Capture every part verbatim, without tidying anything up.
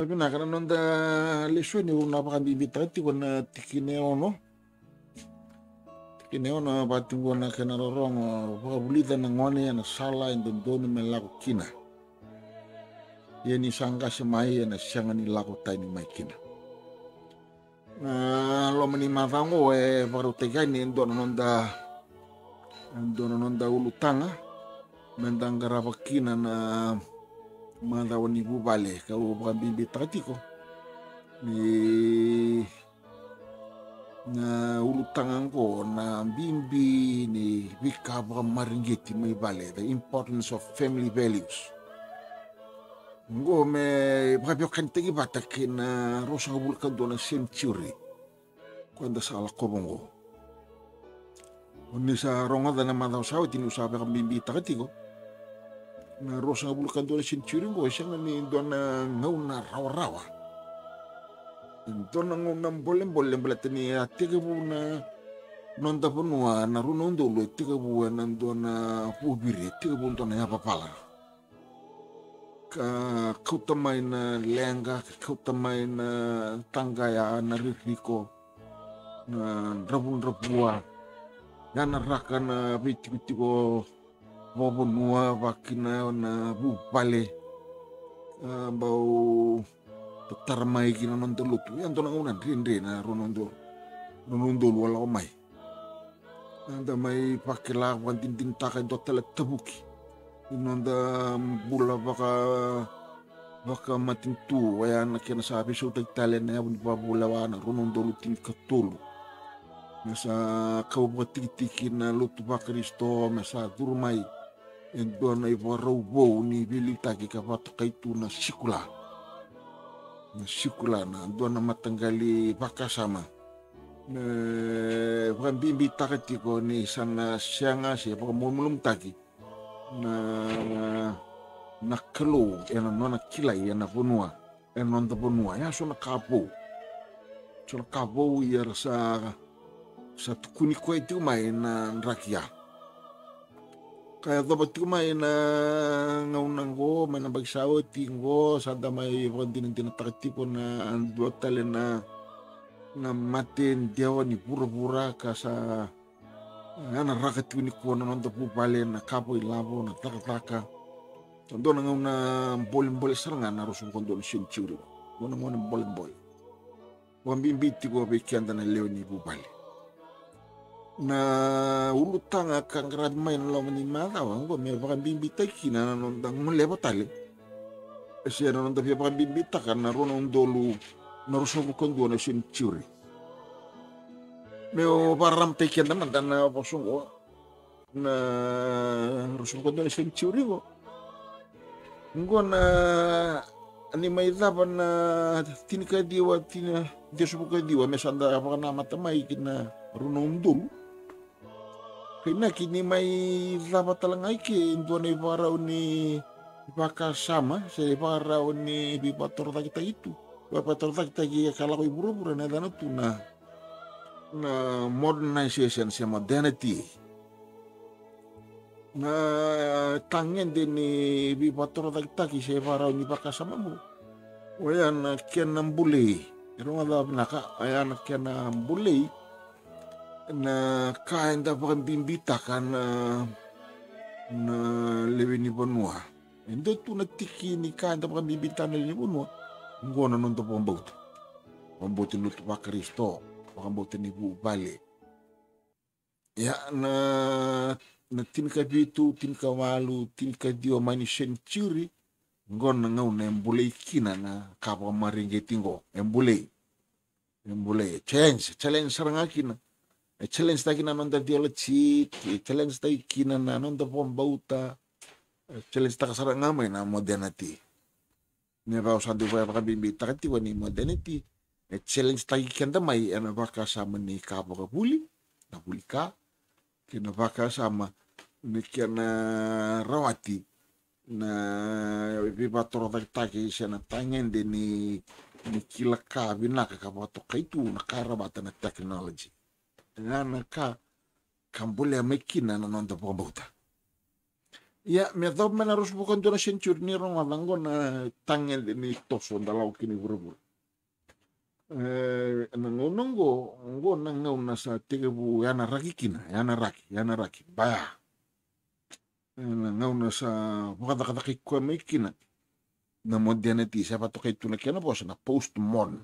Vinaka. Na noda lesoni au na vakabibitaka tiko na tikina e ono. Tikina e ono vaka tiko na kena rorogo: Vakavulica na gone ena sala e dodonu me lako kina, ia ni sa qase mai ena sega ni lako tani mai kina. Na loma ni macawa oqo e vakarautaki yani e dua na noda, e dua na noda ulutaga me da qarava kina na macawa ni vuvale, kau vakabibitaka tiko ni na ulutaga oqo na bibi ni veika vakamareqeti mai vale, the importance of family values. Oqo me vakaveiwekanitaki vata kei na ruasagavulu ka dua na century ko eda sa lakova oqo. O ni sa rogoca na macawa sa oti niu sa vakabibitaka tiko, na ruasagavulu ka dua na century oqo e sega ni dua na gauna rawarawa. E dua na gauna bolebole baleta ni a tekivu na noda vanua na rua na udolu, e tekivu ena dua na vuviri, e tekivu dua na yavavala. Ka kauta mai na leqa, ka kauta mai na taqaya, na ririko, na dravudravua, ya na raka na veitikotiko vakavanua, vakakina na vuvale. A, bau tatara mai ki na noda lotu. Ya dua na gauna dredre na rua na udolu, rua na udolu a lako mai. Eda mai vakila, vakadinadinataka e dua tale tavuki ni noda bula vaka, vakamatanitu, oya na kena sa veisautaki tale na yavu ni vakavulewa na rua na udolu tinikatolu. Me sa kau vakatikitiki na lotu vaKarisito, me sa curu mai e dua na ivakarau vou ni veiliutaki ka vakatokai tu na sikula. Na sikula, na dua na mataqali vakasama me vakabibitaka tiko ni sa na sega se vakamalumalumutaki na, na Kalou ena nona kilai ena vanua, ena noda vanua. Ya so na ka vou, so na ka vou ia era sa, sa tukuni koya tiko mai na draki ya. Ka yacova tiko mai na gauna oqo, mai na yabaki sa oti oqo, sa da mai vakadinadinataka tiko na dua tale na, na mate dewa ni vuravura ka sa, e, na raka tiko nikua na noda vuvale, na ka vakailavo, na cakacaka. Sa dua na gauna bolebole sara ga na ruasagavulu ka dua na century. Dua na gauna bolebole. Vakabibi tiko vei keda na lewe ni vuvale. Na ulutaga ka qaravi mai na loma ni macawa oqo me vakabibitaki kina na noda goleva tale, e, se na noda via vakabibitaka na rua na udolu na ruasagavulu ka dua na century. Meu vakararamataki keda mada na vosa oqo, na ruasagavulu ka dua na century oqo. Oqo na, ni mai cava na tinikaciwa, tina, ciwasagavulu ka ciwa, me sa da vakanamata mai ki na rua na udolu. Kainaki ni mai cava tale ga i ke e dua na ivakarau ni vakasama se ivakarau ni veivakatorocaketaki tu, veivakatorocaketaki ka lako i vuravura, na yacana tu na, na modernization se modernity. Na tagede ni veivakatorocaketaki se ivakarau ni vakasama oqo, oya na kena bulei. E rogoca vinaka, oya na kena bulei na ka eda vakabibitaka na, na lewe ni vanua. E dua tu na tiki ni ka eda vakabibitaka na lewe ni vanua, oqo na noda vakabauta. Vakabauta ni lotu vaKarisito, vakabauta ni vuvale. Ia, na, na tinikavitu, tinikawalu, tinikaciwa mai ni century, oqo na gauna e bulei kina na ka vakamareqeti oqo, e bulei. E bulei, e challenge, challenge sara ga kina. E challenge taki na noda theology, e challenge taki kina na noda vakabauta, e challenge taka sara ga mai na modernity. Me vaka au sa dau vakabibitaka tiko ni modernity e challenge taki keda mai ena vakasama ni ka vakavuli, na vuli ka, kei na vakasama ni kena rawati na veivakatorocaketaki se na tagede ni, ni kila ka vinaka ka vakatokai tu na ka e rawata na technology. Ena ka ka bolea mai kina na noda vakabauta. Ia, me yacova mai na ruasagavulu ka dua na century, ni rogoca qo na tagede ni toso da lako kina i vuravura. E, na gauna qo, qo na gauna sa tekivu yanaraki kina, yanaraki, yanaraki, baya. E, na gauna sa vakacakacakai koya mai kina na modernity, sa vakatokai tu na kena vosa na postmodern.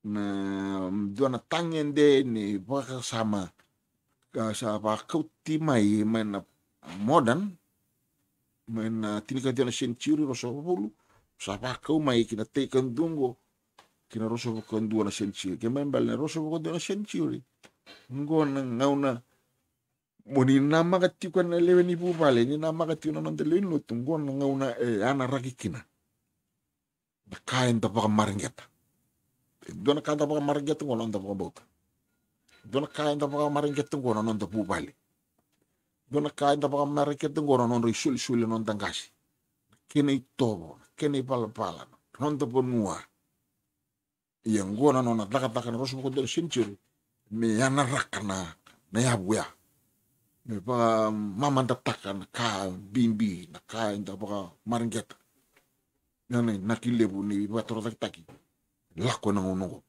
Na dua na tagede ni vakasama ka sa vakauti mai, mai na modern, mai na tinikaciwa na century, ruasagavulu, sa vakau mai ki na tai kadua qo, ki na ruasagavulu ka dua na century. Ke mai bale na ruasagavulu ka dua na century, qo na gauna mo ni namaka tiko na lewe ni vuvale, ni namaka tiko na noda lewe ni lotu, qo na gauna e yanaraki kina na ka eda vakamareqeta. E dua na ka eda vakamareqeta qo na noda vakabauta. Dua na ka eda vakamareqeta qo na noda vuvale. Dua na ka eda vakamareqeta qo na nodra isolisoli na noda qase, na kena itovo, na kena ivalavala, na noda vanua. Ia qo na nona cakacaka na ruasagavulu ka dua na century me yanaraka na, na yavu ya, me vakamamadataka na ka bibi, na ka eda vakamareqeta. Na inaki levu ni vakatorocaketaki lako ena gauna oqo.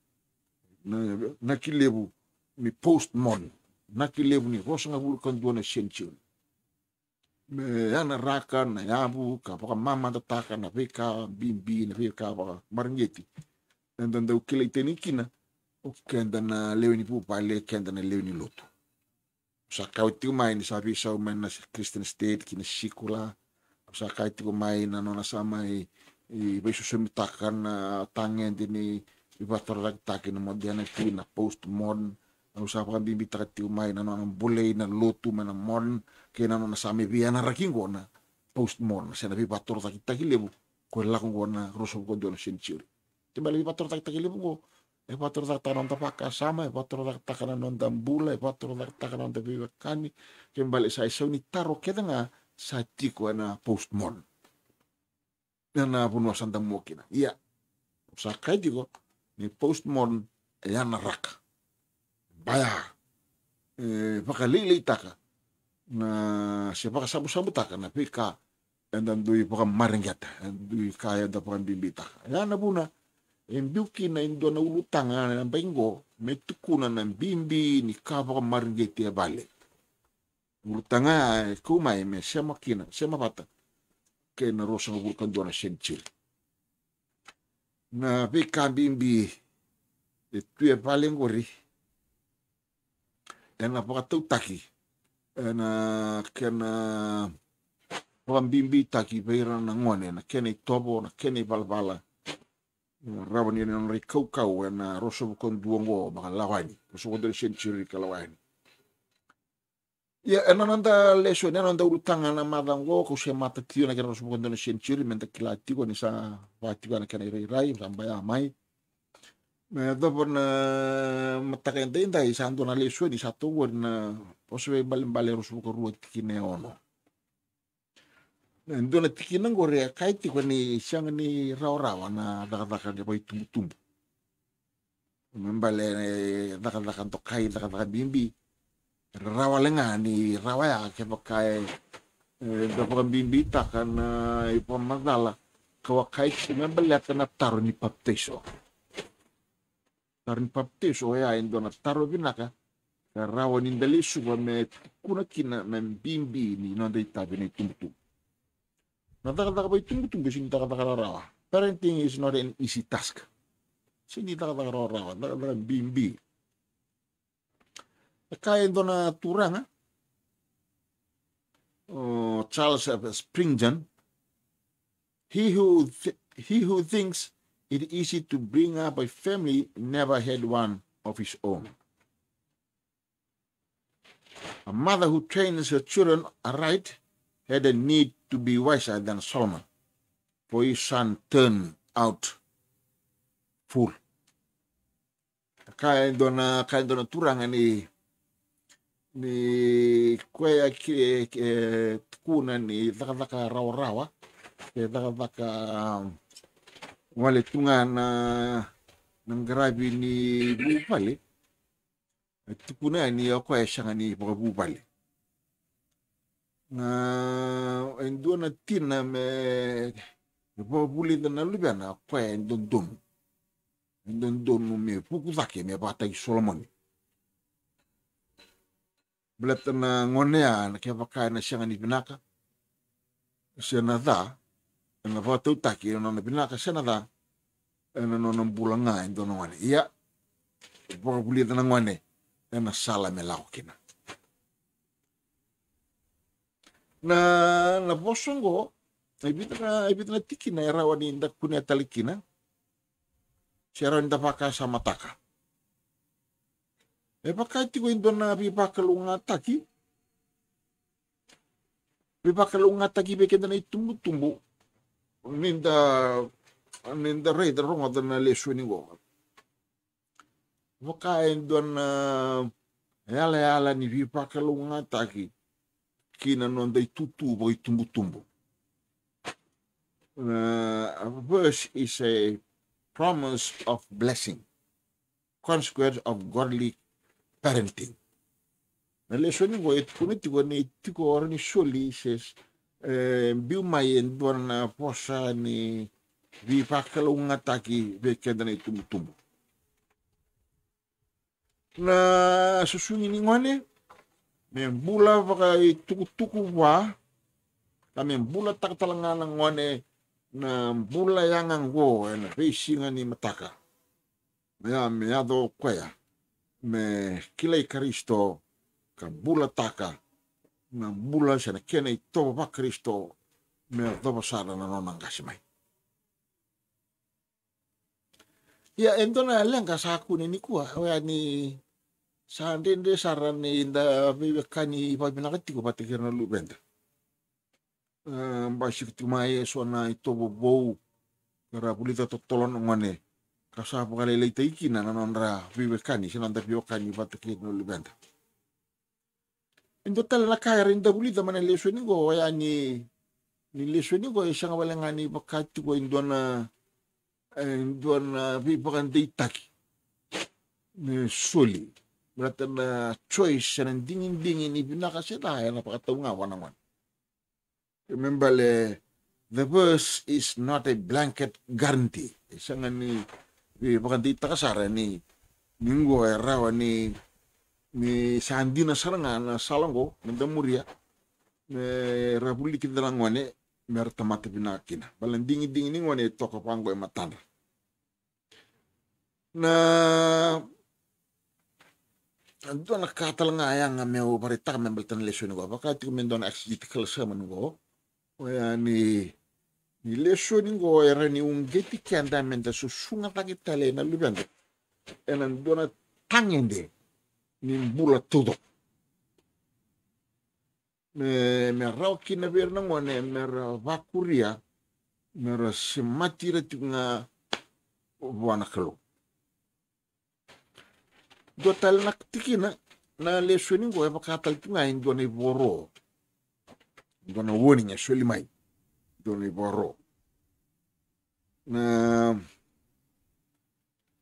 Na inaki levu ni postmodern, inaki levu ni ruasagavulu ka dua na century, me yanaraka na yavu ka vakamamadataka na veika bibi, na veika vakamareqeti eda dau kilai tani kina o keda na lewe ni vuvale, keda na lewe ni lotu. Sa kaya tiko mai ni sa veisau mai na Christian state ki na secular. Sa kaya tiko mai na nona sa mai veisosomitaka na tagede ni vakatorocaketaki na modernity, na postmodern. Au sa vakabibitaka tiko mai na nona bolei na lotu mai na modern kei na nona sa mai veiyanaraki qo na postmodern, se na veivakatorocaketaki levu ko e lako qo na ruasagavulu ka dua na century. Ke bale veivakatorocaketaki levu qo e vakatorocaketaka na noda vakasama, e vakatorocaketaka na noda bula, e vakatorocaketaka na noda veiwekani. Ke bale sa isau ni taro kece ga sa tiko ena postmodern, ena vanua sa da mua kina. Ia, sa kaya tiko ni postmodern e yanaraka, baya, e vakalailaitaka na, se vakasabusabutaka na veika eda dui vakamareqeta, e dui ka eda vakabibitaka. Ya na vuna e biu kina e dua na ulutaga ena yabaki qo me tukuna na bibi ni ka vakamareqeti e vale. Ulutaga ya e kau mai me sema kina, sema vata kei na ruasagavulu ka dua na century. Na veika bibi e tu e vale qori ena vakatautaki ena kena vakabibitaki vei ira na gone, na kena itovo, na kena ivalavala. Rawa ni nodra ikaukau ena ruasagavulu ka dua qo vakalawani, ruasagavulu ka dua na century ka lawani. Ia, ena noda lesoni, ena noda ulutaga na macawa qo, kau se mata tiko na kena ruasagavulu ka dua na century, meda kila tiko ni sa va tiko na kena irairai, sa baya mai. Me yacova na mataka edaidai sa dua na lesoni sa toka qori na Vosa Vakaibalebale ruasagavulu ka rua tikina e ono. E dua na tikina qori e kaya tiko ni sega ni rawarawa na cakacaka ni vakaitubutubu. Me bale e cakacaka dokai, cakacaka bibi. Rawa wale ga ni rawa ya kevaka e, e da vakabibitaka na ivakamacala ka wakai tiko me baleta na taro ni papitaiso. Taro ni papitaiso oya e dua na taro vinaka ka rawa ni da lesuva me tukuna kina na bibi ni noda itavi na itubutubu. Na cakacaka vakaitubutubu e sega ni cakacaka rawarawa. Parenting is not an easy task. Sega ni cakacaka rawarawa, cakacaka bibi. E kaya e dua na turaga, o Charles F. Spurgeon, he who th-, he who thinks it easy to bring up a family never had one of his own. A mother who trains her children aright had a need to be wiser than Solomon, for his son turned out fool. Kaya e dua na, kaya e dua na turaga ni, ni koya ke, ke tukuna ni cakacaka rawarawa, ke cakacaka, um, wale tu ga na, na qaravi ni vuvale. E tukuna yani o koya e sega ni vakavuvale. Na e dua na tina me vakavulica na luvena, o koya e dodonu. E dodonu me vuku cake me vakataki Solomoni. Baleta na gone ya, na kevaka ena sega ni vinaka se na ca, ena vakatautaki ena nona vinaka se na ca ena nona bula ga e dua na gone. Ia, vakavulica na gone ena sala me lako kina. Na, na vosa oqo, e vica na, e vica na tikina e rawa ni da kunea tale kina, se rawa ni da vakasamataka. E vaka tiko e dua na veivakalougatataki, veivakalougatataki vei keda na itubutubu, ni da, ni da raica, rogoca na lesoni oqo. Vaka e dua na yalayala ni veivakalougatataki ki na noda itutu vakaitubutubu. Uh, a verse is a promise of blessing, consequence of godly parenting. Na lesoni oqo e tukuna tiko ni tiko ora ni soli se, e, biu mai e dua na vosa ni veivakalougatataki vei keda na itubutubu. Na susugi ni gone me bula vakaitukutuku vua, ka me bulataka tale ga na gone na bula yaga oqo ena veisiga ni mataka. Ia me yaco o koya me kilai Karisito ka bulataka na bula se na kena itovo vaKarisito me yacova sara na nona qase mai. Ia e dua na leqa sa kune nikua, oya ni sa dredre sara ni da veiwekani vakavinaka tiko vata kei ira na luveda. E, basika tiko mai eso na itovo vou ka ra vulica totolo na gone, ka sa vakalailaitaki kina na nodra veiwekani se na noda veiwekani vata kei ira na luveda. E dua tale na ka e rawa ni da vulica mai na lesoni oqo, oya ni, ni lesoni oqo e sega wale ga ni vaka tiko e dua na, e dua na veivakadeitaki me soli, baleta na choice se na digidigi ni vinaka se ca ena vakatau ga vua na gone. Me bale, the verse is not a blanket guarantee. E sega ni veivakadeitaka sara ni, ni oqo e rawa ni, ni sa dina sara ga na sala oqo me da muria, me ra vulica kina na gone me ra tamata vinaka kina. Baleta na digidigi ni gone e toka vaqo e matadra. Na dua na ka tale ga yaga meu vakaraitaka me baleta na lesoni oqo, vaka tiko me dua na exegetical sermon oqo. Oya ni, ni lesoni oqo e rawa ni uqeti keda me da susuga cake tale na luveda ena dua na tagede ni bula taucoko. Me, me rawa kina vei ira na gone me ra vakuria me ra semati ira tiko ga vua na Kalou. Dua tale na tikina na lesoni oqo e vaka tale tiko ga e dua na ivoro, dua na warning e soli mai, dua na ivoro. Na,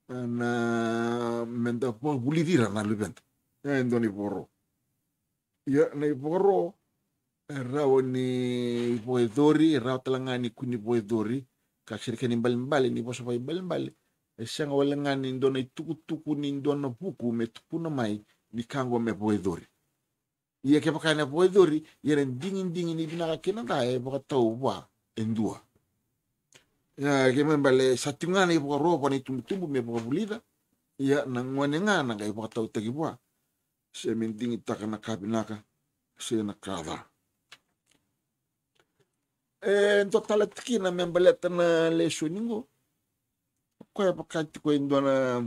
na me da vakavulici ira na luveda e dua na ivoro. Ia na ivoro e rawa ni vakayacori, e rawa tale ga ni kua ni vakayacori, ka sega ni kena ibalebale ni vosa vakaibalebale. E sega wale ga ni dua na itukutuku ni dua na vuku me tukuna mai ni ka oqo me vakayacori. Ia kevaka ena vakayacori, ia na digidigi ni vinaka kei na ca e vakatau vua e dua. Ia kena ibalebale sa tiko ga na ivakaro vua na itubutubu me vakavulica, ia na gone ga na qai vakatautaki vua se me digitaka na ka vinaka se na ka ca. E dua tale tikina me baleta na lesoni oqo, o koya e vaka tiko e dua na,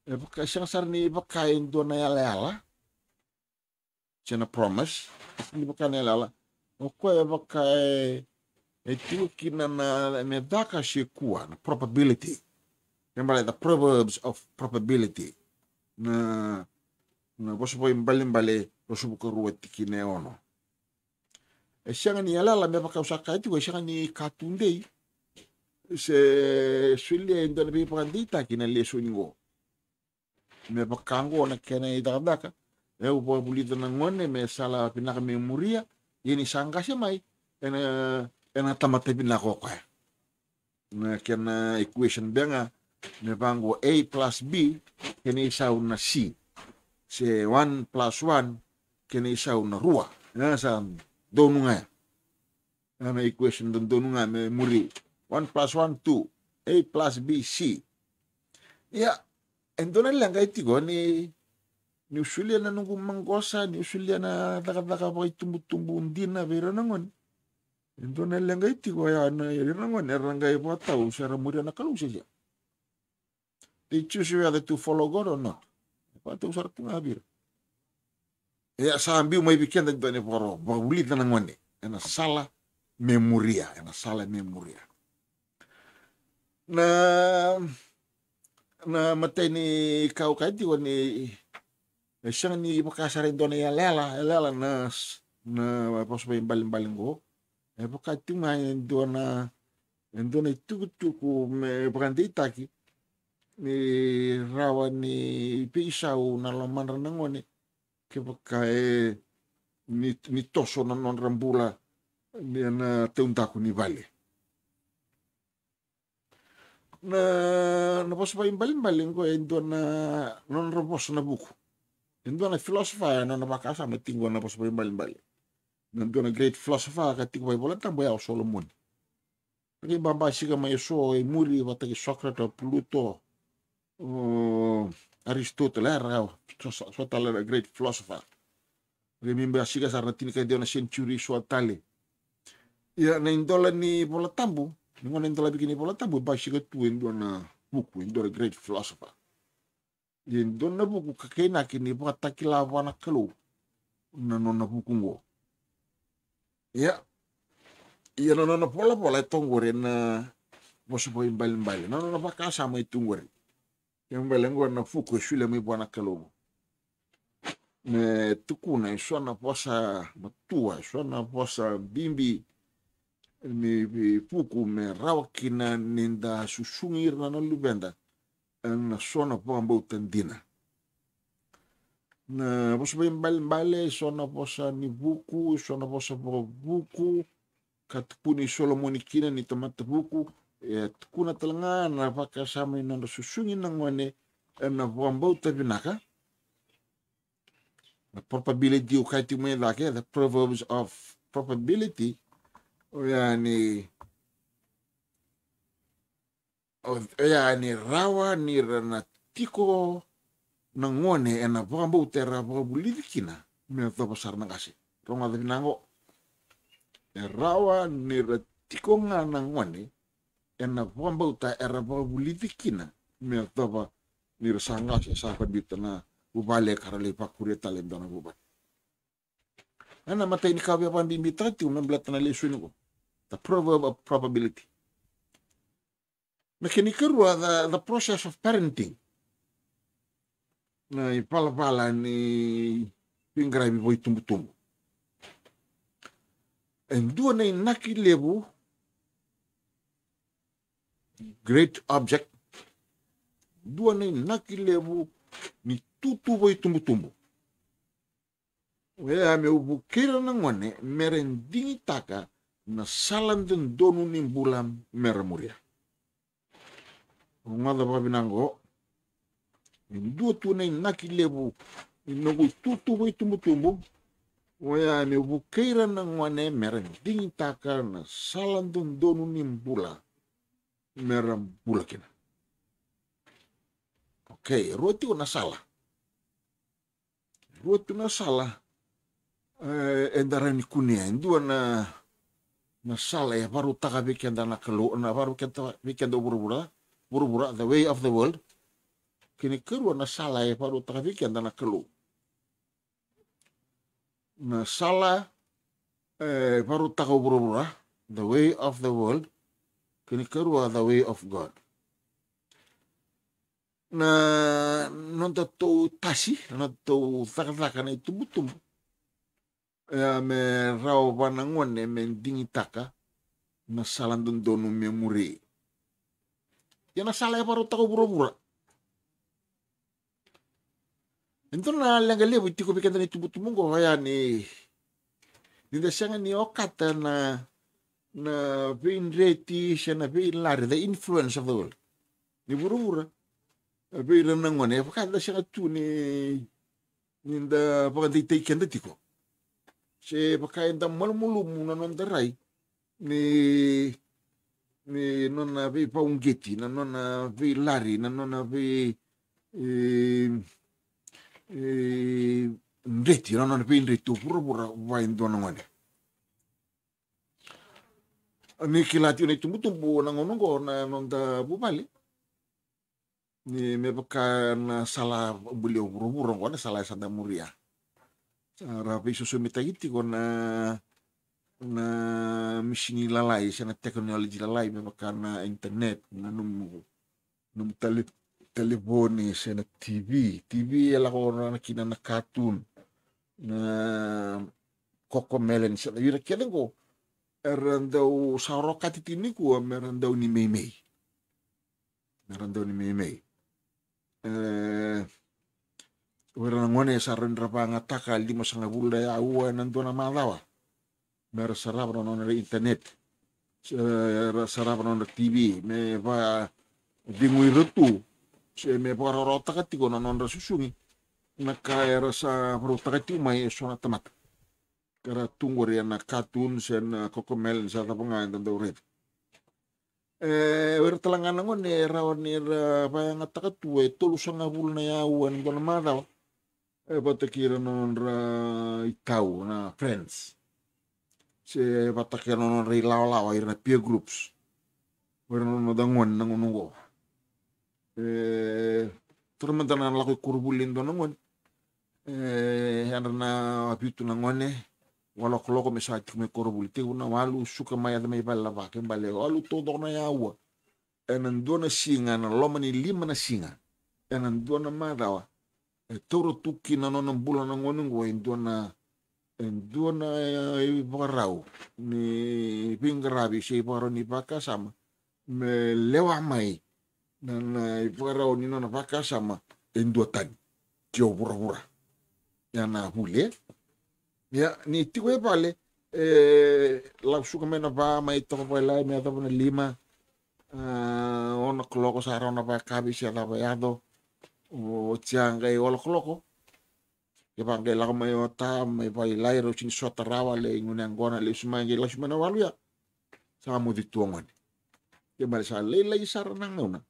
e vaka, e sega sara ni vaka e dua na yalayala se na promise, e sega ni vaka na yalayala. O koya e vaka e, e tiko kina na me caka se kua, na probability. Me baleta the proverbs of probability. Na, na Vosa Vakaibalebale ruasagavulu ka rua tikina e ono. E sega ni yalayala me vaka au sa kaya tiko, e sega ni ka tudei se solia e dua na veivakadeitaki na lesoni oqo. Me vaka oqo na kena icakacaka, E, au vakavulica na gone me sala vinaka me muria, ia ni sa qase mai, ena, ena tamata vinaka o koya. Na kena equation beka ga, me vaqo A plus B, kena isau na C. Se one plus one, kena isau na rua. E, sa donu ga ya. Na equation dodonu ga me muri. One plus one, two. A plus B, C. Ia, e dua na leqa e tiko ni, niu solia na noqu maqosa, niu solia na cakacaka vakaitubutubu dina vei ira na gone. E dua na leqa e tiko ya na ira na gone, era qai vakatau se ra muria na Kalou se sega. They choose whether to follow God or not. E vakatau sara tu ga vei ira. Ia sa biu mai vei keda e dua na ivakaro, vakavulica na gone ena sala me muria, ena sala me muria. Na, na imatai ni ka au kaya tiko ni, e sega ni vaka sara e dua na iyalayala, yalayala na, na vosa vakaibalebale qo. E vaka tiko ga e dua na, e dua na itukutuku me vakadeitaki ni rawa ni veisau na lomadra na gone, kevaka e ni, ni toso na nodra bula ni na taudaku ni vale. Na, na vosa vakaibalebale qo e dua na, na nodra vosa na vuku. E dua na philosopher, na nona vakasama tiko na vosa vakaibalebale. Na dua na great philosopher ka tiko vakaivolatabu ya o Solomoni. Qai babasika mai eso e muri vata kei Socrates, o Plato, o Aristotle, era so, so, so tale na great philosopher. Qai mai basika sara na tinikaciwa na century so tale. Ia na idola ni ivolatabu, ni gona idola viki ni ivolatabu, e basika tu e dua na vuku, e dua na great philosopher. Ia e dua na vuku ka kainaki ni vakatakila vua na Kalou na nona vuku qo. Ia, ia na nona volavola e toqori ena vosa vakaibalebale, na nona vakasama e tu qori. Kena ibalebale qo na vuku e solia mai vua na Kalou me tukuna eso na vosa matua, eso na vosa bibi, ni vuku me rawa kina ni da susugi ira na luveda ena so na vakabauta dina. Na vosa vakaibalebale, eso na vosa ni vuku, eso na vosa vakavuku, ka tukuni Solomoni kina ni tamata vuku, e tukuna tale ga na vakasama ni nodra susugi na gone ena vakabauta vinaka. Na probability au kaya tiko mai cake, the proverbs of probability, oya ni, oya ni rawa ni ra na tiko na gone ena vakabauta era vakavulici kina me yacova sara na qase. Rogoca vinaka qo. E rawa ni ra tiko ga na gone ena vakabauta era vakavulici kina me yacova ni ra sa qase, sa vakabita na vuvale ka ra lai vakuria tale e dua na vuvale. Ena imatai ni ka au via vakabibitaka tiko me baleta na lesoni qo, the proverb of probability. Na kena ikarua, the, the process of parenting. Na ivalavala ni veiqaravi vakaitubutubu. E dua na inaki levu, great object, dua na inaki levu ni tutu vakaitubutubu. Oya meu vukei ira na gone me ra digitaka na sala dodonu ni bula me ra muria. Rogoca vakavinaka qo. E dua tu na inaki levu ni noqu itutu vakaitubutubu, oya meu vukei ira na gone me ra digitaka na sala dodonu ni bula me ra bula kina. Okay, rua tiko na sala. Rua tu na sala, e, eda rawa ni kunea. E dua na, na sala e vakarautaka vei keda na Kalou, na vakarautaka vei keda o vuravura, vuravura, the way of the world. Kena ikarua na sala e vakarautaka vei keda na Kalou. Na sala e vakarautaka o vuravura, the way of the world. Kena ikarua, the way of God. Na nodatou tasi, na nodatou cakacaka na itubutubu, e, me rawa vua na gone me digitaka na sala dodonu me muri. Ia na sala e vakarautaka o vuravura. Dua na leqa levu e tiko vei keda na itubutubu oqo, oya ni, ni da sega ni okata na, na veidreti se na veilari, the influence of the world. Ni vuravura, vei ira na gone, e vaka da sega tu ni, ni da vakadeitaki keda tiko. Se vaka eda malumalumu na noda rai ni, ni nona veivauqeti, na nona veilari, na nona vei, e, e, dreti, na nona veidreti o vuravura vua e dua na gone. Ni kila tiko na itubutubu na gauna oqo na noda vuvale. Ni me vaka na sala bulia o vuravura oqo, na sala e sa da muria. Sa ra veisosomitaki tiko na, na misini lalai se na technology lalai, me vaka na internet, na nomu, nomu tale, telefoni se na T V. T V e lako na kina na cartoon, na Cocomelon, se na ira kece oqo. Era dau sa rokati tiko nikua me ra dau ni meimei. Me ra dau ni meimei. E, o ira na gone sa rawa ni ra vagataka limasagavulu na aua ena dua na macawa. Me ra sarava na nodra internet. Se ra sarava na nodra T V. Me vacegui ira tu. Se me vakarawarawataka tiko na nodra susugi. Na ka era sa vakarautaka tiko mai e so na tamata. Ka ra tu qori ena cartoon se na Cocomelon se cava ga eda dau raica. E, o ira tale ga na gone e rawa ni ra vayagataka tu e tolusagavulu na aua ena dua na macawa. E vata kei ira na nodra itau na friends. Se vata kei ira na nodra ilawalawa, ira na peer groups. O ira na noda gone na gauna oqo. E, taura mada na lako i koronivuli e dua na gone. E, yadra na vitu na gone, walu na kaloko me sa tiko mai koronivuli. Tekivu na walu, suka mai, yaco mai vale lava, kena ibalebale walu taucoko na aua ena dua na siga, na loma ni lima na siga ena dua na macawa. E taura tu kina na nona bula na gone oqo e dua na, e dua na, e, ivakarau ni veiqaravi se ivakarau ni vakasama me lewa mai na, na ivakarau ni nona vakasama e duatani kina o vuravura. Ia na vuli, e? Ia ni tiko e vale, e, lako suka mai na va, mai toka vakalailai me yacova na lima, a, ono na kaloko sa rawa na vakayakavi se yacova, yaco. Oti ya qai walu na kaloko. Kevaka qai lako mai o ta mai vakalailai, rau sega ni sota rawa, lai gunu yaqona, lesu mai, qai lesu mai na walu ya. Sa moce tu o gone. Kena ibalebale sa lailai sara na gauna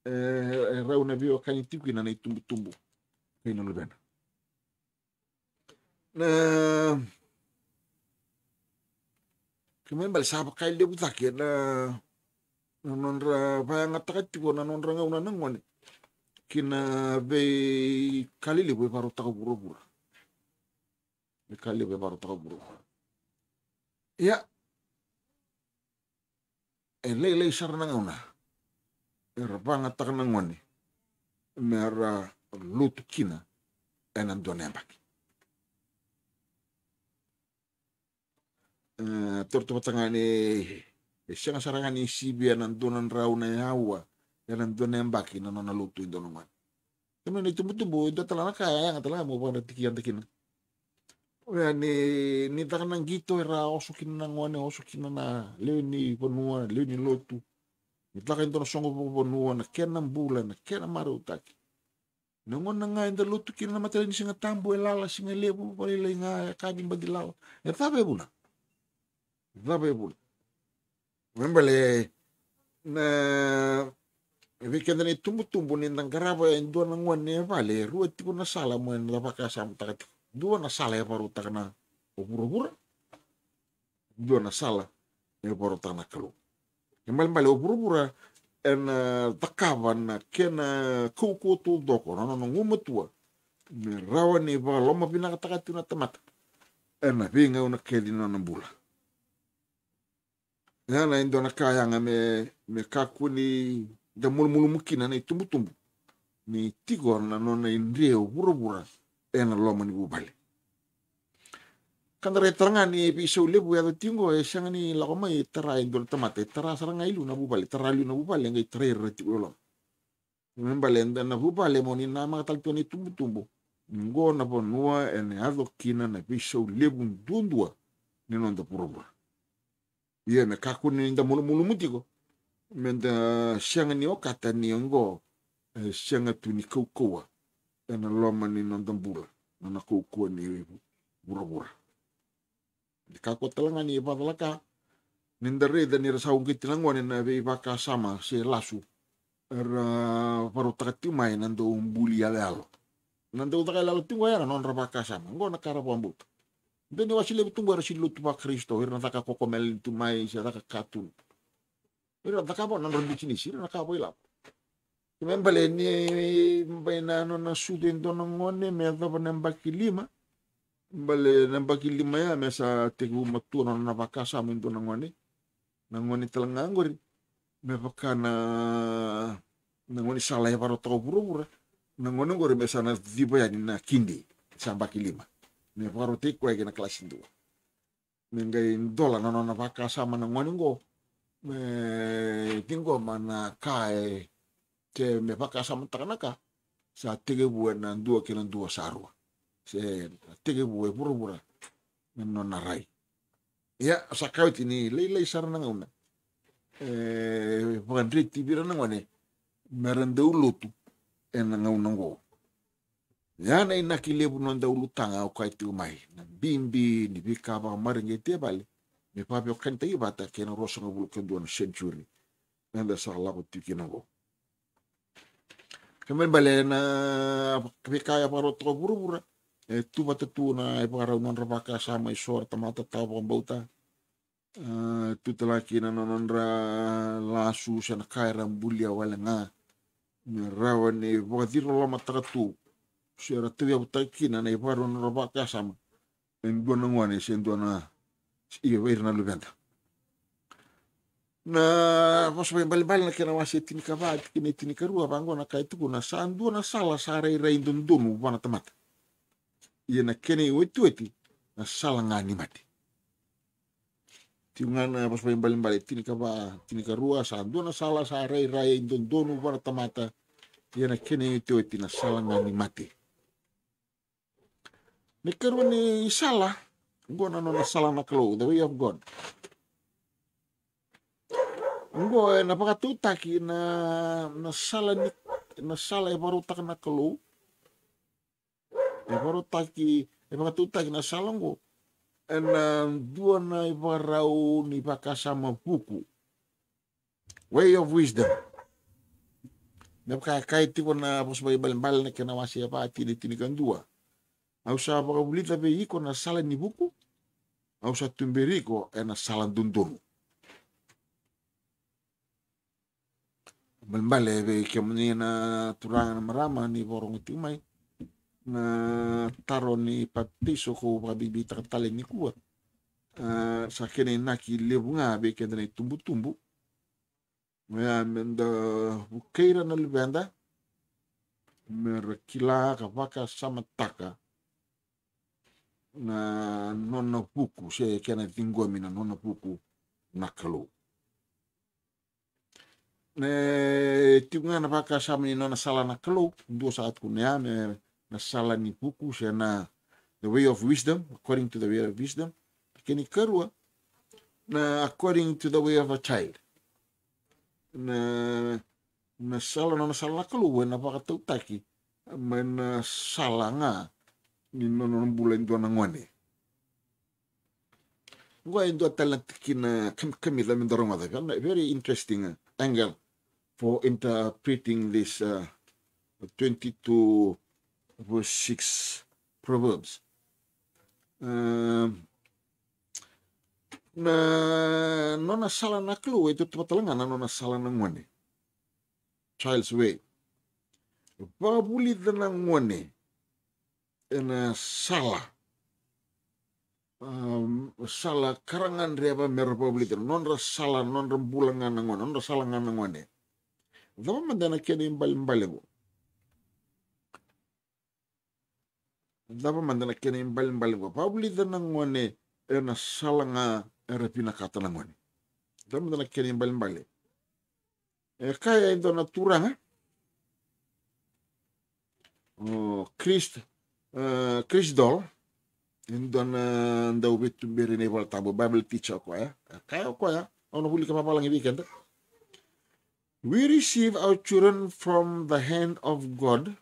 e, e rawa ni veiwekani tiko kina na itubutubu kei na luvena. Na, kena ibalebale sa vaka e levu cake na, na nodra vayagataka tiko na nodra gauna na gone ki na veika lelevu e vakarautaka o vuravura. Veika lelevu e vakarautaka o vuravura. Ia, e lailai sara na gauna era vayagataka na gone me ra lotu kina ena dua na yabaki. E, taura tu vata ga ni e sega sara ga ni sivia na dua na drau na aua ena dua na yabaki na nona lotu e dua na gone. Kemuni na itubutubu, e dua tale na ka e yaga tale ga mo vakadreti keda kina. Oya ni, ni caka na qito era oso kina na gone, oso kina na lewe ni vanua, lewe ni lotu. Ni caka e dua na soqo vakavanua, na kena bula, na kena marautaki. Na gauna ga eda lotu kina na mataka ni Siga Tabu, e lala, siga levu, vakalailai ga, e ka ni badi lala. E cava e vuna? E cava e vuna? Kena ibalebale na, vei keda na itubutubu, ni da qarava e dua na gone e vale, e rua tiko na sala mo eda vakasamataka tiko. Dua na sala e vakarautaka na o vuravura. Dua na sala e vakarautaka na Kalou. Kena ibalebale o vuravura ena cakava na kena kaukauwa taucoko, na nona gumatua me rawa ni vakalomavinakataka tiko na tamata ena veigauna kece ni nona bula. Ia na e dua na ka yaga me, me kakua ni da malumalumu kina na itubutubu, ni tiko na nona idre o vuravura ena loma ni vuvale. Ka da raica tale ga ni veisau levu e yaco tiko, e sega ni lako mai e tara e dua na tamata, e tara sara ga e liu na vuvale, tara liu na vuvale, e qai tarai ira tiko e loma. Kena ibalebale na vuvale mo ni namaka tale tiko na itubutubu, Oqo na vanua ena yaco kina na veisau levu duadua ni noda vuravura. Ia me kakua ni da malumalumu tiko, me da sega ni okata ni oqo e sega tu ni kaukauwa ena loma ni noda bula, na nona kaukauwa ni vuravura. Ni kakua tale ga ni vakacalaka ni da raica ni ra sa uqeti na gone na veivakasama se lasu era varautaka tiko mai na dau buli yaloyalo. Na dau caka yaloyalo tiko qo era nodra vakasama. Oqo na ka ra vakabauta. Dua ni wase levu tu qo era sega ni lotu vaKarisito, ira na caka kokomeli tu mai se caka katuni. Ira na cakava nodra bisinisi, ira na ka vakailavo. Kena ibalebale ni bai na nona sucu e dua na gone me yacova na yabaki lima. Baleta na yabaki lima ya me sa tekivu matua na nona vakasama e dua na gone. Na gone tale ga oqori me vaka na, na gaunisala e vakarautaka o vuravura. Na gone oqori me sa na ciciva yani na kidi, sa yabaki lima. Me vakarautaki koya ki na kalasi dua. Me qai dola na nona vakasama na gone oqo. Me ciqoma na ka e, se me vakasamataka na ka sa tekivu ena dua kei na dua sa rua. Se na tekivu e vuravura na nona rai. Ia, sa ka oti ni lailai sara na gauna e vakadreti vei ira na gone me ra dau lotu ena gauna oqo. Ia na inaki levu ni noda ulutaga au kaya tiko mai, na bibi ni veika vakamareqeti e vale me vakaveiwekanitaki vata kei na ruasagavulu ka dua na century eda sa lako tiko kina oqo. Kena ibalebale na veika e vakarautaka o vuravura e tu vata tu na ivakarau ni nodra vakasama e so na tamata tawa vakabauta. E tu tale ga kina na nodra lasu se na ka era bulia wale ga me rawa ni vakacirolomataka tu se ra tauyavutaka kina na ivakarau ni nodra vakasama e dua na gone se dua na, ia, vei ira na luveda. Na Vosa Vakaibalebale na kena wase tinikava, tikina e tinikarua, vaqo na ka e tukuna: Sa dua na sala sa rairai dodonu vua na tamata, ia na kena iotioti na sala ga ni mate. Tiko ga na Vosa Vakaibalebale tinikava, tinikarua: Sa dua na sala sa rairai dodonu vua na tamata, ia na kena iotioti na sala ga ni mate. Na ikarua ni sala, oqo na nona sala na Kalou, the way of God. Oqo ena vakatautaki na, na sala ni, na sala e vakarautaka na Kalou. E vakarautaki, e vakatautaki na sala oqo ena dua na ivakarau ni vakasama vuku. Way of wisdom. Me vaka e kaya tiko na Vosa Vakaibalebale na kena wase e va, tikina e tinikadua: Au sa vakavulica vei iko na sala ni vuku, au sa tuberi iko ena sala dodonu. Balebale vei kemuni na turaga, na marama, ni vakarorogo tiko mai. Na taro ni papitaiso kau vakabibitaka tale nikua, a, sa kena inaki levu ga vei keda na itubutubu. Oya me da vukei ira na luveda me ra kila ka vakasamataka na nona vuku, se kena ciqomi na nona vuku na Kalou. E tiko ga na vakasama ni nona sala na Kalou, dua sa tukuna ya me na sala ni vuku, se na the way of wisdom, according to the way of wisdom. Kena ikarua, na according to the way of a child. Na, na sala, nona sala na Kalou ena vakatautaki mai na sala ga ni nona bula e dua na gone. Oqo e dua tale na tikina kam-, kamikamica me da rogoca. Very, very interesting, uh, angle for interpreting this, uh, twenty-two verse six Proverbs. Um, na nona sala na Kalou e tautauvata tale ga na nona sala na gone. Child's way. Vakavulica na gone ena sala, um, sala ka ra gadreva me ra vakavulica, nodra sala, nodra bula ga na gone, nodra sala ga na gone. Cava mada na kena ibalebale qo? Cava mada na kena ibalebale qo? Vakavulica na gone ena sala ga era vinakata na gone. Cava mada na kena ibalebale? E kaya e dua na turaga, o Krista, Uh, Chris Doll, e dua na dau veituberi na iVolatabu, Bible teacher o koya. E kaya o koya, au na wilika vavalagi vei keda. We receive our children from the hand of God,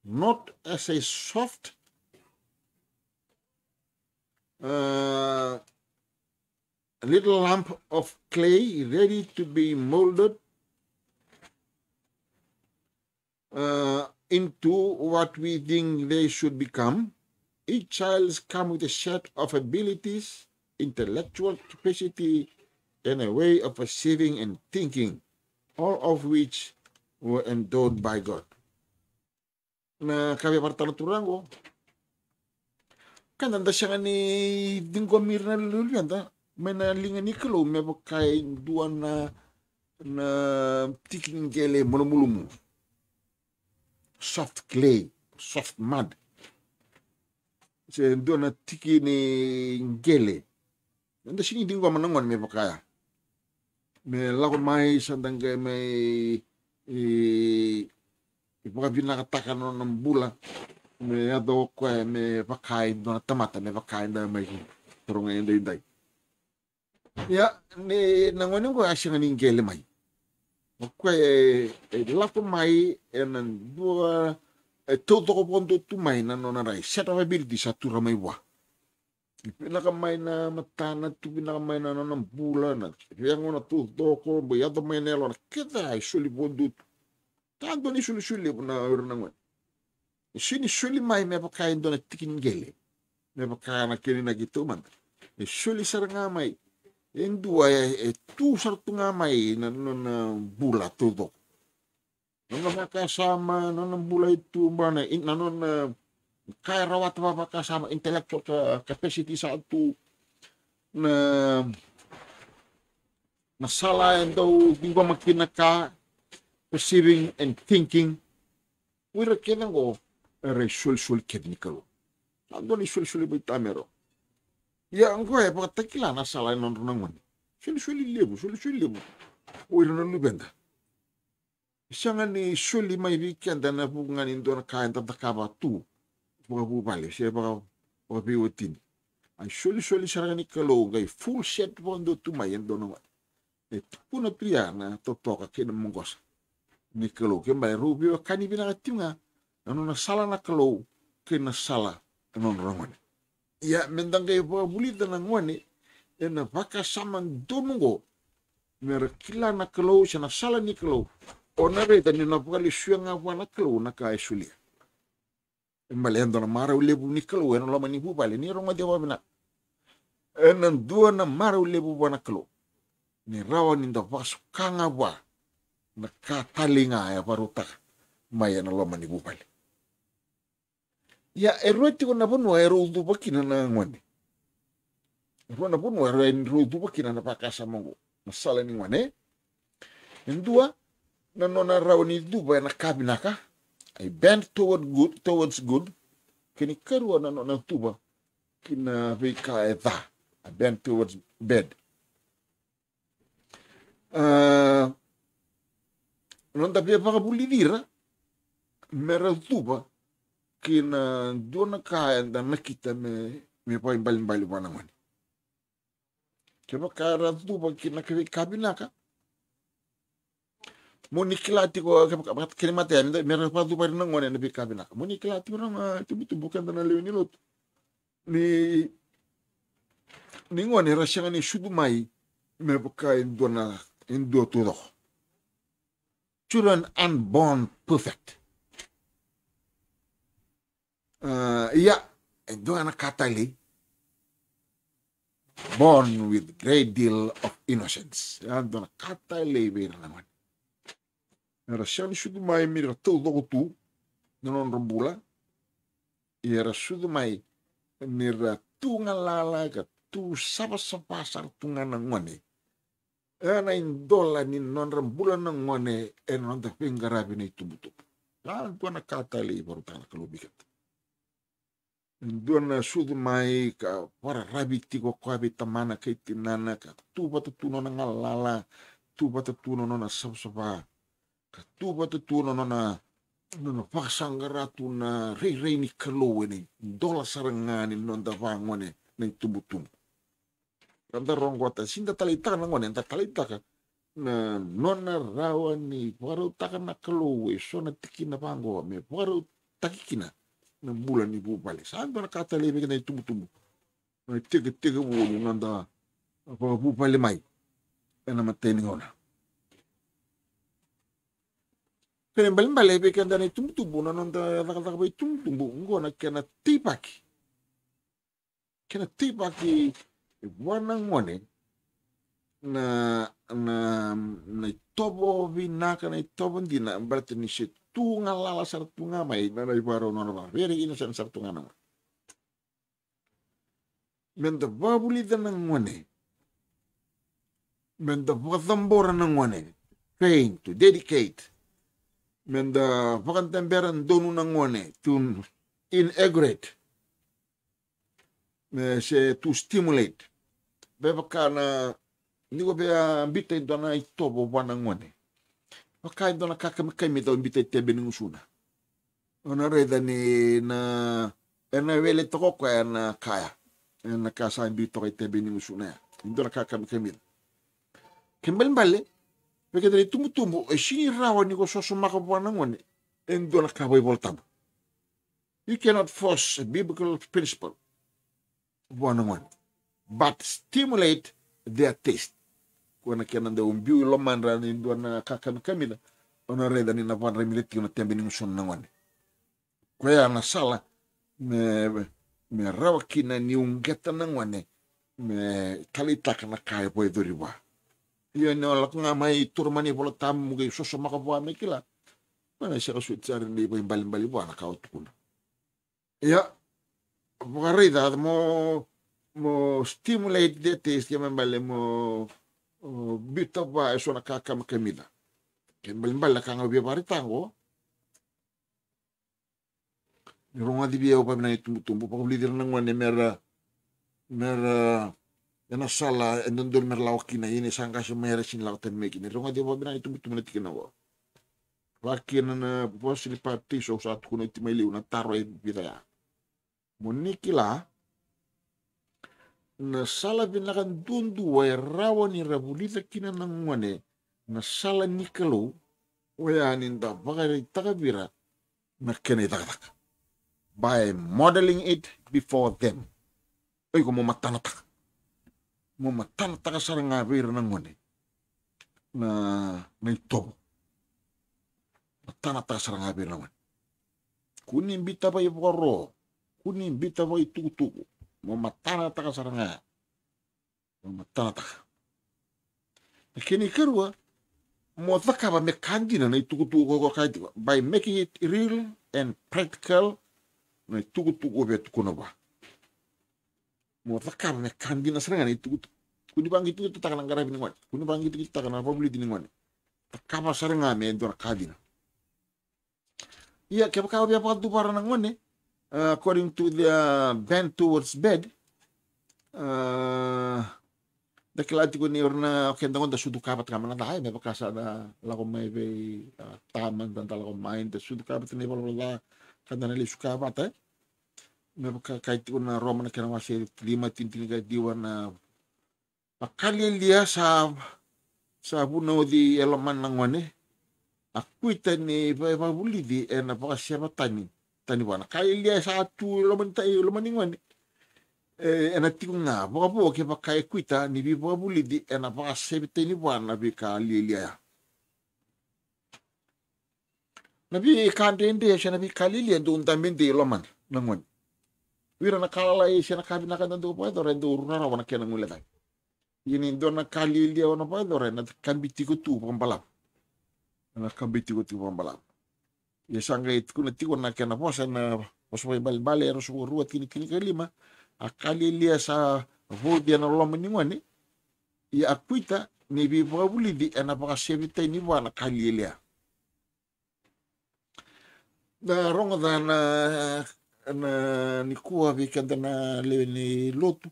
not as a soft, uh, little lump of clay ready to be molded, uh, into what we think they should become. Each child comes with a set of abilities, intellectual capacity, and a way of perceiving and thinking, all of which were endowed by God. Na ka via vakaraitaka na turaga qo, ka da, da sega ni ciqomi ira na luveda mai na liga ni Kalou me vaka e dua na, na tiki qele malumalumu, soft clay, soft mud, se dua na tiki ni qele. Eda sega ni ciqoma na gone me vaka ya. Me lako mai, sa da qai mai, e, e vakavinakataka na nona bula, me yaco o koya me vaka e dua na tamata, me vaka eda mai taroga edaidai. Ia, ni na gone qo a sega ni qele mai. O koya e, e lako mai ena dua, e taucoko vakadua tu mai na nona rai, set of abilities sa tu rawa mai vua. Vinaka mai na matana, tu vinaka mai na nona bula, na veigauna taucoko, bau yaco mai na yalona, kece e soli vakadua tu. Ka dua na isolisoli levu na o ira na gone. E soli, soli mai me vaka e dua na tiki ni qele, me vaka na kena inaki taumada. E soli sara ga mai e dua, e, e tu sara tu ga mai na nona bula taucoko. Na nona vakasama, na nona bula i tuba, na, na nona ka e rawata vakavakasama, intellectual ca-, capacity sa tu, na, na sala e dau ciqoma kina na ka, perceiving and thinking. O ira kece qo era isolisoli kece ni Kalou. Sa dua na isolisoli veitamero. Ia qo e vakatakila na sala e nodra na gone. Isolisoli levu, isolisoli levu o ira na luveda. Sega ni soli mai vei keda ena vuku ga ni dua na ka eda cakava tu vakavuvale se vaka, vakaveiwatini. A isolisoli sara ga ni Kalou qai full set vakadua tu mai e dua na gone. E tukuna tu ya na totoka kei na maqosa ni Kalou, kena ibalebale rau veiwekani vinaka tiko ga na nona sala na Kalou kei na sala e nodra na gone. Ia, me da qai vakavulica na gone ena vakasama donu qo, me ra kila na Kalou se na sala ni Kalou, o na raica ni na vakalesuya ga vua na Kalou na ka e solia. E baleta e dua na marau levu ni Kalou ena loma ni vuvale, ni rogoci au vakavinaka. Ena dua na marau levu vua na Kalou, ni rawa ni da vakasuka ga vua na ka talei ga e vakarautaka mai ena loma ni vuvale. Ia, e rua tiko na vanua e rau cuva kina na gone. E rua na vanua e rau, e rau cuva kina na vakasama oqo, na sala ni gone. E dua, na nona rawa ni cuva ena ka vinaka, I bend toward good, towards good. Kena ikarua, na nona cuva ki na veika e ca, I bend towards bad. A, noda via vakavulici ira me ra cuva ki na dua na ka eda nakita me, me vakaibalebale vua na gone. Kevaka era cuva ki na veika vinaka, mo ni kila tiko, kevaka, kena imatai, me ra vakacuva ira na gone ena veika vinaka, mo ni kila tiko na, a, tubutubu, keda na lewe ni lotu, ni, ni gone era sega ni sucu mai me vaka e dua na, e dua taucoko. Children aren't born perfect. A, ia, e dua na ka talei, born with great deal of innocence. E dua na ka talei vei ira na gone. Era sega ni sucu mai me ra taucoko tu na nodra bula. Ia era sucu mai ni ra tu galala ka tu savasava sara tu ga na gone. Ena idola ni nodra bula na gone ena noda veiqaravi na itubutubu. Sa dua na ka talei e vakarautaka na Kalou vei keda. E dua na sucu mai ka vakararavi tiko o koya vei tamana kei tinana, ka tu vata tu na nona galala, tu vata tu na nona savasava, ka tu vata tu na nona nona vakasaqara tu na rairai ni Kalou ena idola sara ga ni noda vagone na itubutubu. Eda roqota, sega ni da taleitaka na gone, eda taleitaka na nona rawa ni vakarautaka na Kalou eso na tikina vaqo me vakarautaki kina na bula ni vuvale. Sa dua na ka talei vei keda na itubutubu, na itekitekivu ni noda vakavuvale mai ena imatai ni gauna. Kena ibalebale vei keda na itubutubu, na noda cakacaka vakaitubutubu, oqo na kena teivaki. Kena teivaki vua na gone na, na, na itovo vinaka, na itovo dina, baleta ni se tu galala sara tu ga mai na, na ivakarau ni nona vaka, very innocent sara tu ga na gone. Meda vakavulica na gone, meda vakacabora na gone, train, to dedicate, meda vakadabera donu na gone, to inaugurate, me se to stimulate. Me vaka na, ni ko via biuta e dua na itovo vua na gone, vaka e dua na ka kamikamica o biuta e tebe ni gusuna. O na raica ni na, ena wele toka o koya ena kaya, ena ka sa biu toka e tebe ni gusuna ya, e dua na ka kamikamica. Kena ibalebale vei keda na itubutubu, e sega ni rawa ni ko sosomaka vua na gone e dua na ka vakaivolatabu. You cannot force a biblical principle vua na gone, but stimulate their taste. Ko na kena dau biu i lomadra ni dua na ka kamikamica, o na raica ni na vakadramita tiko na tebe ni gusuna na gone. Koya na sala me, me rawa kina ni uqeta na gone me taleitaka na ka e vakayacori vua. Ia ni o lako ga mai, taura mai na iVolatabu, mo qai sosomaka vua me kila, o na sega soti sara ni vakaibalebale vua na ka o tukuna. Ia, vakaraica mo, mo stimulate the taste, kena ibalebale mo, mo biuta vua eso na ka kamikamica. Kena ibalebale na ka ga au via vakaraitaka oqo, ni rogoci vei au vakavinaka na itubutubu, vakavulici ira na gone mera, mera, ena sala e dodonu mera lako kina, ia ni sa qase mai era sega ni lako tani mai kina. Ni rogoci au vakavinaka na itubutubu na tikina oqo. Vakakina na vosa ni papitaiso au sa tukuna oti mai liu, na taro e vica ya. Mo ni kila na sala vinaka duadua e rawa ni ra vulica kina na gone na sala ni Kalou, oya ni da vakaraitaka vei ira na kena icakacaka, by modeling it before them. O iko mo matanataka, mo matanataka sara ga vei ira na gone na, na itovo. Matanataka sara ga vei ira na gone. Kua ni biuta vakaivakaro, kua ni biuta vakaitukutuku, mo matanataka sara ga. Mo matanataka. Na kena ikarua, mo cakava me ka dina na itukutuku ko kaya tiko, by making it real and practical, na itukutuku o via tukuna vua. Mo cakava me ka dina sara ga na itukutuku. Kua ni vaqituqitutaka na qaravi ni gone, kua ni vaqituqitutaka na vakavulici ni gone. Cakava sara ga me dua na ka dina. Ia kevaka o via vakaduvara na gone, uh, according to their bent towards bed, uh, da kila tiko ni o ira na, okay, da gone da sucu ka vata ga mai na ca, e, me vaka sa da lako mai vei, uh, tama, da, da lako mai da sucu ka vata na ivalavala ca, ka da na lesu ka vata, e. Me vaka kaya tiko na Roma na kena wase lima, tikina tinikaciwa, na a ka lialia sa, sa vunauci e lomana na gone, a kuita ni va, vakavulici ena vakaseva tani, tani vua. Na ka lialia sa tu e lomani ta, e lomani gone, e, ena tiko ga vakavo kevaka e kuita ni veivakavulici ena vakaseva tani vua na veika lialia ya. Na veika dredre se na veika lialia dau dabe dei e lomana na gone. Vei ira na ka lalai se na ka vinaka da dau vakayacora e dau rarawa na kena guilecavi. Ia ni dua na ka lialia o na vakayacora ena kabi tiko tu vakabalavu. Ena kabi tiko tu vakabalavu. Ia sa qai tukuna tiko na kena vosa ena Vosa Vakaibalebale e ruasagavulu ka rua, tikina tinikalima, a ka lialia sa vauci ena loma ni gone, ia a kuita ni veivakavulici ena vakaseva tani vua na ka lialia. Da rogoca na, na nikua vei keda na lewe ni lotu,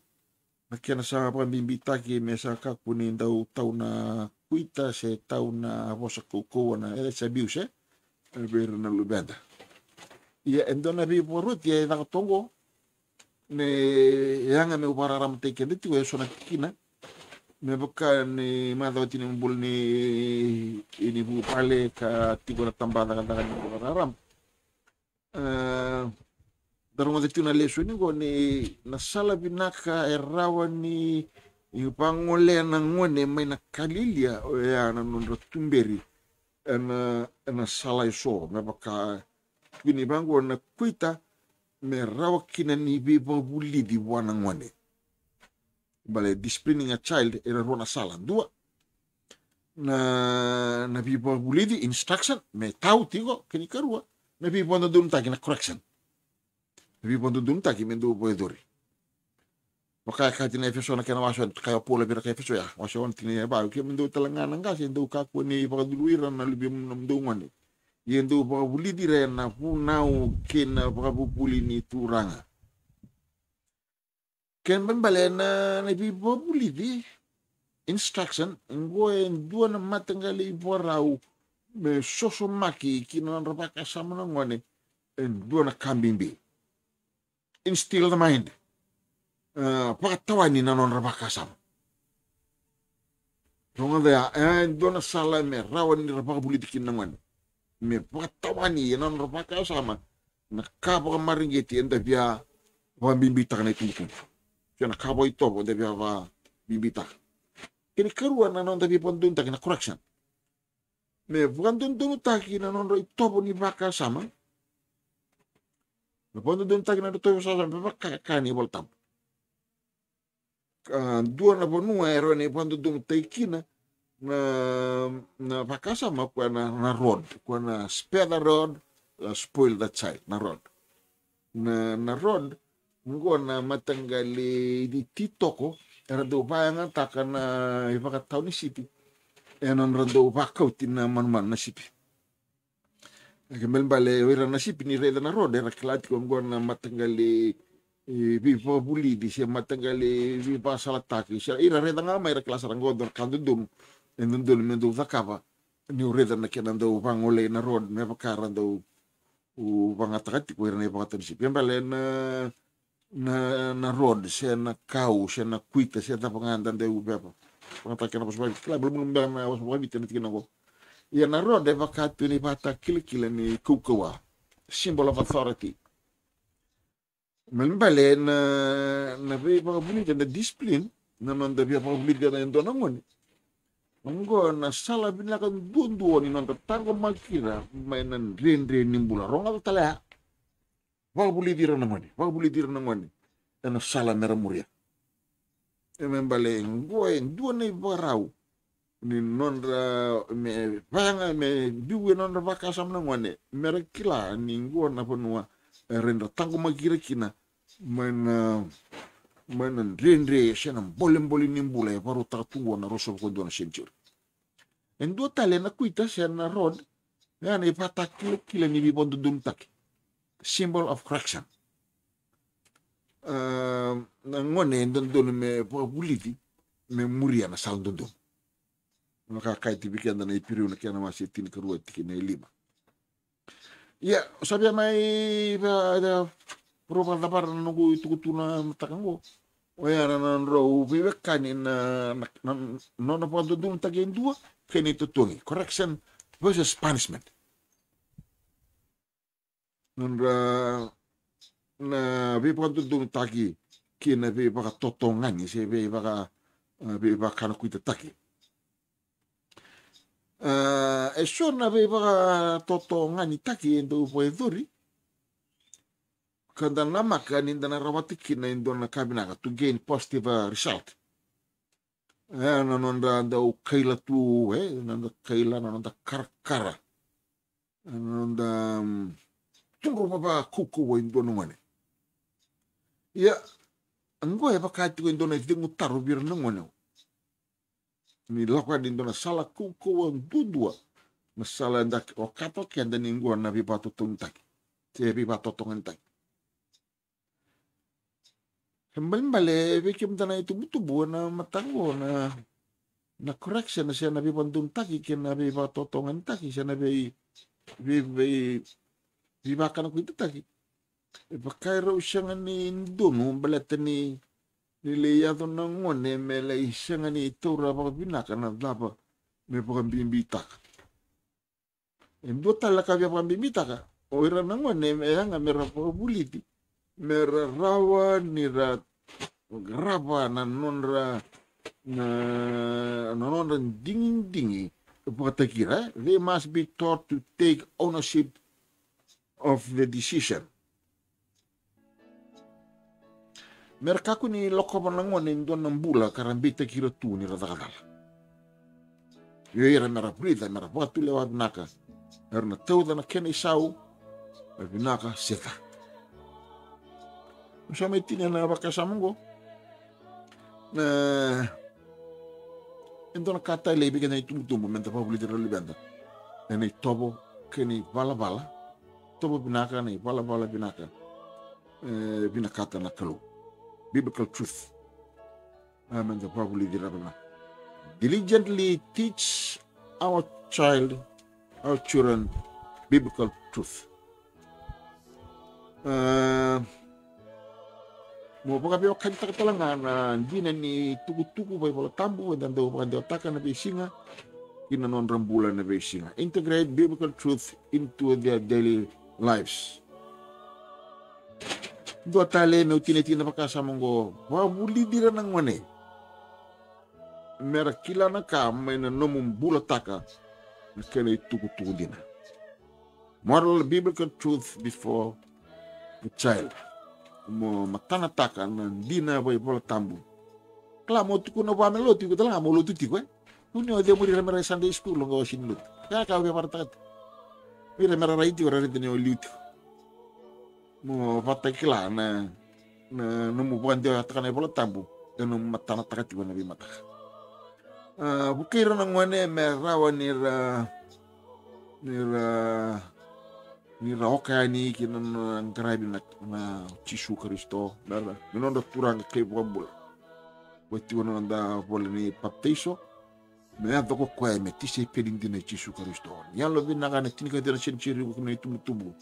na kena sa vakabibitaki me sa kakua ni dau tau na kuita se tau na vosa kaukauwa, na, e, that's abuse, e. vei ira na luveda. Ia e dua na veivakaroti e caka toka qo, me yaga meu vakararamataki keda tiko e so na tikina. Me vaka ni macawa tini bula ni, ni vuvale ka tiko na tabacakacaka ni bula raraba. E, da rogoca tiko na lesoni qo ni na sala vinaka e rawa ni vagolea na gone mai na kalilia, oya na nodra tuberi ena, ena sala eso, me vaka tukuni vaqo na kuita, me rawa kina ni veivakavulici vua na gone. Bale disciplining a child, ena rua na sala. Dua, na, na veivakavulici, instruction, me tau tiko, kena ikarua, na veivakadodonutaki, na correction. Na veivakadodonutaki me dau vakayacori. Vaka e kaya tiko na Efeso na kena wase ono, kaya o Paula vei ira na kai Efeso ya, wase ono tikina e va, kemudou tale ga na qase, dou kakua ni vakacului ira na luvemudou gone. Ia dou vakavulici ira ena vunau kei na vakavuvuli ni Turaga. Kena ibalebale na, na veivakavulici, instruction, qo e dua na mataqali ivakarau me sosomaki ki na nodra vakasama na gone e dua na ka bibi. Instill the mind. E, vakatawani na nodra vakasama. Rogoca ya, e dua na sala me rawa ni ra vakavulici kina na gone. Me vakatawani ena nodra vakasama na ka vakamareqeti eda via vakabibitaka na itubutubu, se na ka vakaitovo eda via vakabibitaka. Kena ikarua na noda veivakadodonutaki, na correction. Me vakadodonutaki na nodra itovo ni vakasama. Me vakadodonutaki na nodra itovo ni vakasama, me vaka e kaya na iVolatabu. A, dua na vanua e rawa ni vakadodonutaki kina na, na vakasama, o koya na, na rod, o koya na spare the rod, a, spoil the child, na rod. Na, na rod, qo na mataqali ititoko era dau vakayagataka na ivakatawa ni sipi ena nodra dau vakauti na manumanu na sipi. Kena ibalebale o ira na sipi ni raica na rod era kila tiko qo na mataqali, e, veivakavulici se mataqali veivakasalataki, se ira raica ga mai era kila sara qo dua na ka dodonu e dodonu me dau cakava. Niu raica na kena dau vagolei na rod me vaka era dau vakayagataka tiko ira na ivakatawa ni sipi. Kena ibalebale na na, na rod, se na kau, se na kuita, se cava ga da dau veva. Vakayagataka na vosa vakaviti, kila balamulamula na vosa vakaviti ena tikina qo. Ia na rod e vaka tu na ivakatakilakila ni kaukauwa. Symbol of authority. Kena ibalebale na, na veivakavulici, na discipline, na noda veivakavulici e dua na gone. Oqo na sala vinaka duadua ni noda taqomaki ira mai na dredre ni bula. Rogoca tale ya. Vakavulici ira na gone, vakavulici ira na gone ena sala mera muria. Kena ibalebale qo e dua na ivakarau ni nodra me vakayaga, me biu ena nodra vakasama na gone, mera kila ni qo na vanua e rawa ni ra taqomaki ira kina mai na, mai na dredre se na bolebole ni bula e vakarautaka tu qo na ruasagavulu ka dua na century. E dua tale na kuita se na rod, ya na ivakatakilakila ni veivakadodonutaki. Symbol of correction. A, na gone e dodonu me vakavulici me muria na sala dodonu. Na ka e kaya tiko vei keda na Iperiu na kena wase tinikarua tikina e lima. Ia, sa via mai, a, a, rau vakacavara na noqu itukutuku na mataka qo. Oya na, na nodrau veiwekani na, na, na, nona vakadodonutaki e dua kei na itotogi. Correction versus punishment. Nodra, na veivakadodonutaki kei na veivakatotogani se veivaka, a, veivakanakuitataki. A, e so na veivakatotoganitaki e dau vakayacori ka da namaka ni da na rawata kina e dua na ka vinaka, to gain positive, a, result. E, na noda dau kaila tu, e, na noda kaila, na noda karakara, na noda, mm, cudru vakaukauwa e dua na gone. Ia, oqo e vaka tiko e dua na icegu taro vei ira na gone. Ni lako yani e dua na sala kaukauwa duadua, na sala eda okata o keda ni qo na veivakatotoganitaki se veivakatotoganitaki. Kena ibalebale vei kemudou na itubutubu ena mataka qo na, na correction se na veivakadodonutaki kei na veivakatotoganitaki se na vei, vei, vei, veivakanakuitataki. E vaka e rau sega ni donu baleta ni, ni lai yaco na gone me lai sega ni taura vakavinaka na cava me vakabibitaka. E dua tale na ka via vakabibitaka, o ira na gone me yaga me ra vakavulici, me ra rawa ni ra qarava na nodra, na, na nodra digidigi vakataki ira. They must be taught to take ownership of the decision. Me ra kakua ni lakova na gone e dua na bula ka ra beitaki ira tu ni ra caka cala. Io, ira me ra vulica, me ra vakatulewa vinaka, era na tauca na kena isau, na vinaka se ca. Au sa mai tinia na vakasama oqo. E, e dua na ka talei vei keda na itubutubu me da vakavulici ira na luveda ena itovo kei na ivalavala. Tovo vinaka, na ivalavala vinaka. E, vinakata na Kalou. Biblical truth. A, me da vakavulici ira vinaka. Diligently teach our child, our children, biblical truth. A, mo vakaveiwekanitaka tale ga na dina ni tukutuku vakaivolatabu eda dau vakadewataka na veisiga ki na nodra bula na veisiga. Integrate biblical truth into their daily lives. Dua tale meu tinia tiko na vakasama oqo, vakavulici ira na gone me ra kila na ka mai na nomu bulataka na kena itukutuku dina. Moral biblical truth before the child. Mo matanataka na dina vakaivolatabu. Kila mo tukuna vua me lotu, iko tale ga mo lotu tiko, e? Kua ni o cemuri ira me ra Sunday school, oqo o sini lotu. Kaya ka via varataka tiko. Ira me ra rai tiko, ra raica ni o liu tiko. Mo vakatakila na, na nomu vakadewataka na ivolatabu ena nomu matanataka tiko na veimataka. A, vukei ira na gone me rawa ni ra, ni ra, ni ra oka yani ki na, na qaravi na, na Jisu Karisito, me ra, me nodra Turaga kei Vakabula. Vei tiko na noda ivola ni papitaiso, me yaco ko koya me tisaipeli dina i Jisu Karisito. Ni yalovinaka na tinikaciwa na senitiuri, iko na itubutubu.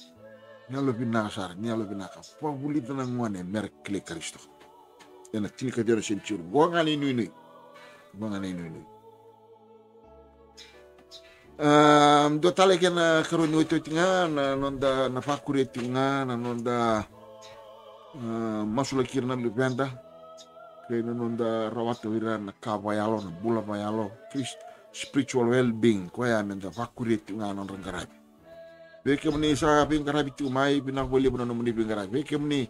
Ni yalovinaka sara, ni yalovinaka. Vakavulica na gone me ra kilai Karisito. Ena tinikaciwa na senitiuri. Qo ga na inuinui. Qo ga na inuinui. A, dua tale kena ikarua ni otioti ga, na noda, na vakuria tiko ga na noda, a, masulaki ira na luveda kei na noda rawata o ira na ka vakayalo, na bula vakayalo, Chris-, spiritual well-being, koya me da vakuria tiko ga na nodra qaravi. Vei kemuni sa veiqaravi tiko mai, vinaka vakalevu na nomuni veiqaravi. Vei kemuni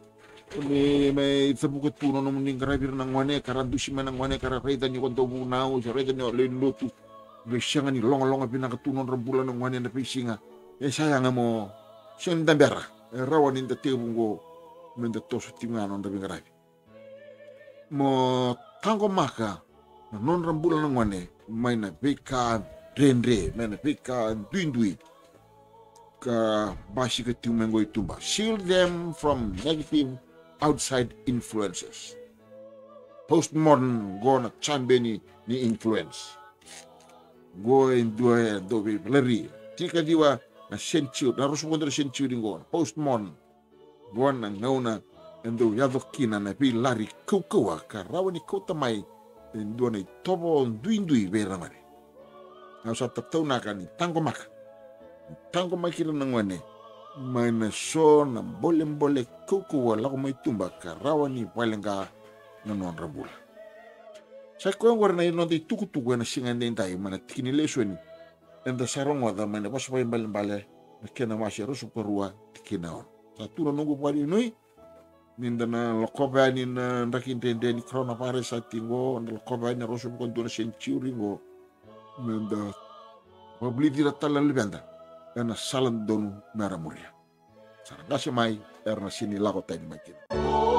ni mai cavuka tu na nomuni qaravi ira na gone, ka ra dusi mai na gone, ka ra raica ni o dau vunau, se raica ni o lai lotu. Qai sega ni logaloga vinaka tu nodra bula na gone na veisiga. E sa yaga mo sega ni da bera. E rawa ni da tekivu oqo me da toso tiko ga na nodra veiqaravi. Mo taqomaka na nodra bula na gone mai na veika dredre, mai na veika duidui ka basika tiko mai qo i tuba. Shield them from negative outside influences. Postmodern qo na champion ni, ni influence. Qo e dua e dau veivalari. Tinikaciwa na century, na ruasagavulu ka dua na century qo, na postmodern. Qo na gauna e dau yaco kina na veilari kaukauwa ka rawa ni kauta mai e dua na itovo duidui vei ira na gone. Au sa tataunaka ni taqomaka, ni taqomaki ira na gone mai na so na bolebole kaukauwa lako mai tuba ka rawa ni valeqa na nodra bula. Sa i koya oqori na noda itukutuku ena siga edaidai mai na tiki ni lesoni eda sa rogoca mai na Vosa Vakaibalebale na kena wase ruasagavulu ka rua, tikina ono. Sa tu na noqu vakanuinui ni da na lakova yani na draki dredre ni coronavirus sa tiko qo, da lakova yani na ruasagavulu ka dua na century qo, me da vakavulici ira tale na luveda ena sala dodonu me ra muria. Sa ra qase mai, era na sega ni lako tani mai kina.